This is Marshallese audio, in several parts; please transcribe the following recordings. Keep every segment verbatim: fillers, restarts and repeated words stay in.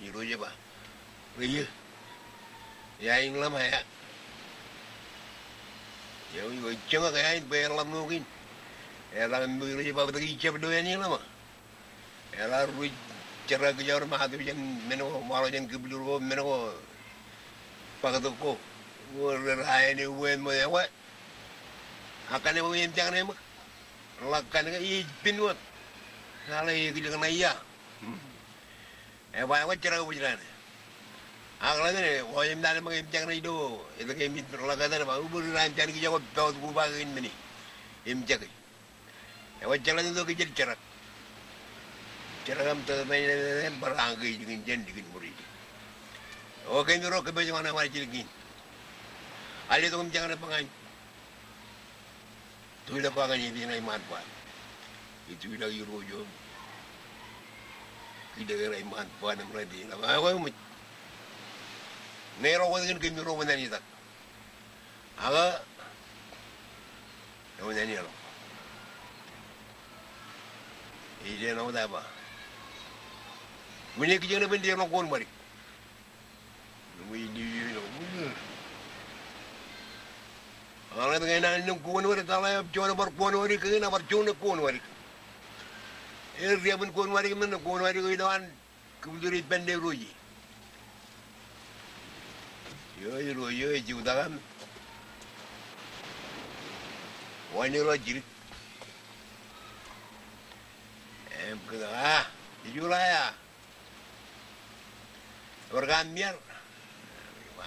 Irooj e ba, rej, ia in ḷōṃa ea? Eo, eo, ejjeḷọk ea in bwe eḷap ṇo kein. Eḷak im irooj e ba, bōtab ke ij jab lo āne ḷōṃa. Eḷak rej jerkakijak ro im ato jān men ko, waḷọk jān kipilur ko, men ko, baktok ko. Eo, rej ra āne uwe ṃōj, ekwe. Ak kaṇe bwe im jekṇe ṃōk. Ḷak kaṇe ke ej pen wōt. Eḷak ej kile kōṇaan ia. Ebwe, ekwe jerkakbōjrak ṇe. Ak ḷak ṇe, wōj im naan ṃōk im jekṇe ilo, etke im ḷak etan ba, ubōd ri raṇ jān kija ko pọt kuba kein men e. Im jekṇe. Ekwe jeḷā tok ijin jerak. Jerak im tōt pen bar añkej likin jān likin ṃuri. Ekwe kōmiro kōpooje ñan ewōr jilkin. Al letok im jekdọọn bwe ñan tuḷọk ko ñan ej itok ñan iṃaan baan. Ij tuḷọk irooj eo. Ij itok ñan iṃaan baan im rej itok ñan baan. Ekwe ṃōj. Ñe ro wōt kōn kōmiro wōn āne itak. Ak ewōr naan eo. Ej āinwōt eo ba, kwōn kijeek ṇe bwe en deḷọñ koon ṃadik. Ṃōj, ij ilo, ilo. Ak ñe enañin koon ṃadik, etal eo juon bar koon ṃadik, kōn bar juon koon ṃadik. Ej diabin koon ṃadik, men koon ṃadik ilo an kōbūtūr ippān Irooj e. Eo, Irooj eo ej jutak im wānōk ilo jidik. Im kōn, a, ij ula ia. Ewōr kamiar.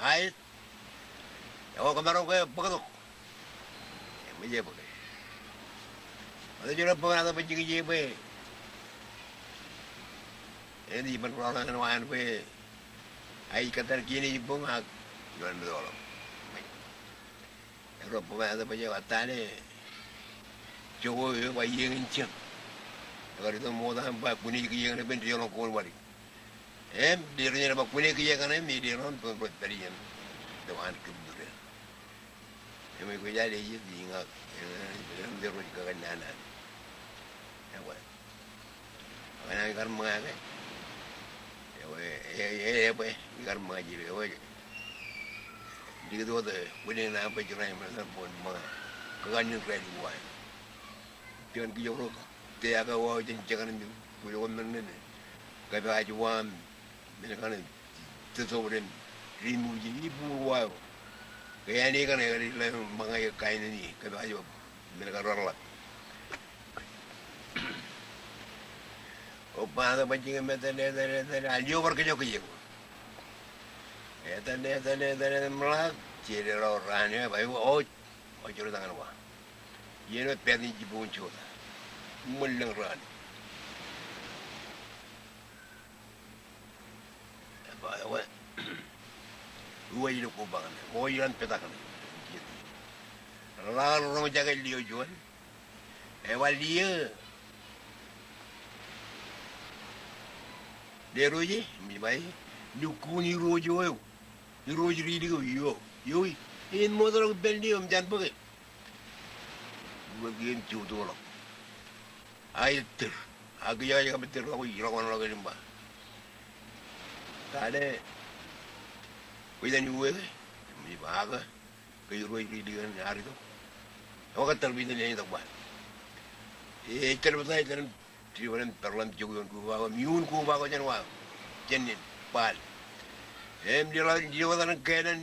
Aet. Ekwe kōmaroñ ke bōktok. Eṃōj, ebōk. Ṃōttan ilo bōk ṇe, ata bwe jikin ije bwe en iban rọọl ñan wāween bwe ij kōttar kien ej bōk ak ilo an meto ḷọk. Ewōr bōk ṇe, ata bwe ej kōttar ṇe. Jokwe eo ba iien in jiṃ. Ekar itok ṃokta im ba kwōn kijeek ṇe bwe en deḷọñ koon ṃadik. Im deḷọñ ṇe ba kwōn kijeek ṇe im deḷọñ bwe, bwe pād iien. Ilo an kōbūtūr e. Im kwōj al ej iet iñak, im deḷọñ kōkaj nana. Ekwe. Ak enañin kar ṃōñā ke. Ekwe, e, e, e, bwe, ikar ṃōñā jidik, ekwe. Likūt wōt, e, bwilōñ ṇe bwe jeraṃ im ṃōñā. Kōkaj in rej lukkuun. Juon kijoke ro, te ak wāween jān jekdọọn im kwōj ko men ṇe. Kōpaaj wa im men kaṇe tōtōpdem, ri ṃuuj in, ibuul wa eo. Ke āne kaṇe, kaṇe ilo ṃōñā eo kain in, kōpaaj wa men kaṇe reḷḷap. Ekwe ba ata bwe jikin im etal, etal, etal, al eo bar kōjọkjọk. Etal, etal, etal, etal, im ḷak, jeḷā ro raan eo, ba, o, o, jero tañan wa. Iien eo pād in jibboñ in jota. Ṃōn lōñ raan. Ba, ekwe. Uwe ilo kobañ ṇe. O, ilo an petak ṇe. Ḷak roñjake lio juon. Eba lio. Lerooj e, im ej ba e, lukkuun irooj eo eo. Irooj ri idik eo, eo. Eo, eo, in ṃootḷọk ippān lio im jān bōke. Uwe kiiō im jutoḷọk. Ak ettōr. Ak kiiō ej kab ettōr ḷọk, ij ḷọk wōnḷọk im ba, ta ṇe, kwōj itan uwe ke? Im ej ba, ak kōj irooj ri idik eṇ ear itok. Ekwe kōttar bwe itan eṇ itok ba, ej tōl bōtaab, ej tōl im, tibōḷ im, peḷḷọk im jok ioon koba ko im iuun koba ko jān wa, jān in, bal. Im liḷọk, liḷọk wōt an kōnnaan,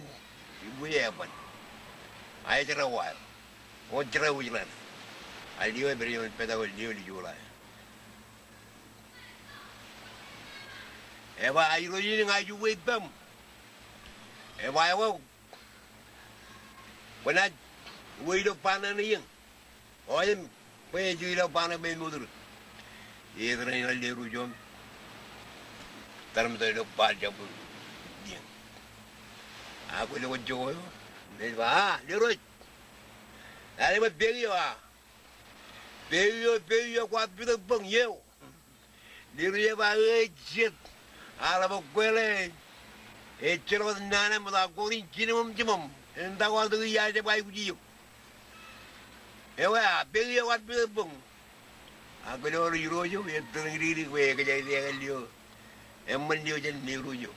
uwe eban. Ak ejeraṃ wa eo. Wōn jerọwiwi ḷọk. Ak lio epād ioon petak eo, lio ilo juḷā. Eba, a Irooj in, ña ij uwe ippaṃ. Eba, ekwe, kwōnaaj uwe ilo bar ṇe ṇe iien. O im, bwe ej ilo bar ṇe bwe en motur. Ej tōre ilo leruj eo im tarmto ilo bar jabōt iien. Ak kwōlo ko jokwe eo. Im ej ba, a, leruj. Āinwōt peik eo a. Peik eo, peik eo, kwaar pitok bōñ eo. Leruj ej ba, ej jet. Ak ḷap kweḷe. Ejjeḷọk wōt nana ṃōt, ak kọọrin jiṃṃōṃ, jiṃṃōṃ. Eṇ ta kwaar tok ijo, ej ba aikuj ijo. Ekwe a, peik eo kwaar pitok bōñ. Ak kwōlo ko irooj eo, ettōr in dikdik bwe ekōjāik eo, ekōjāik lio. Eṃṃan lio jān leruj eo.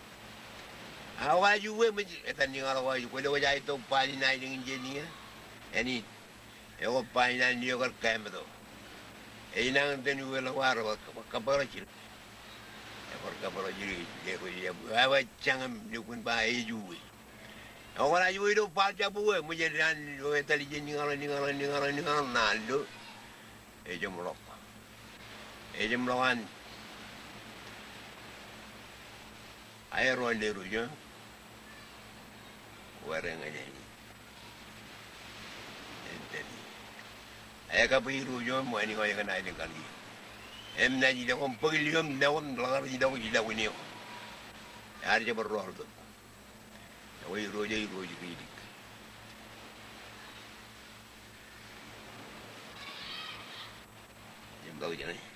Ak kwaar uwe im ej etal ñan ḷọk, kwōlo ko ej aetok bal in aelōñ in jān iien. Āne in. Ekwe bal in an lio kar kāmeto. Ej nañinmej uwe ḷọk, ak bar kab-, kab-, kabbōkḷọk jidik. Ekwe bar kabbōkḷọk jidik, leruj eo. Ak bar jañin lukkuun ba ej uwe. Ekwe kwōnaaj uwe ilo bar jab uwe, ṃōj, āinwōt an eo etal ijo, ñan ḷọk, ñan ḷọk, ñan ḷọk, ñan ḷọk, ñan ḷọk. Ejeṃḷọk. Ejeṃḷọk an aerro leruj eo. Wōr eñin āne. Āne. Ekabwe Irooj eo im wānōk eo ekōṇaan in kaṇe. Im naaj ilọk im bōk ilo im lewōn ḷōkar ilọk ijlọkin eo. Ear jab bar ro artōk. Ekwe Irooj eo Irooj ridik. Im bōk jeṇe.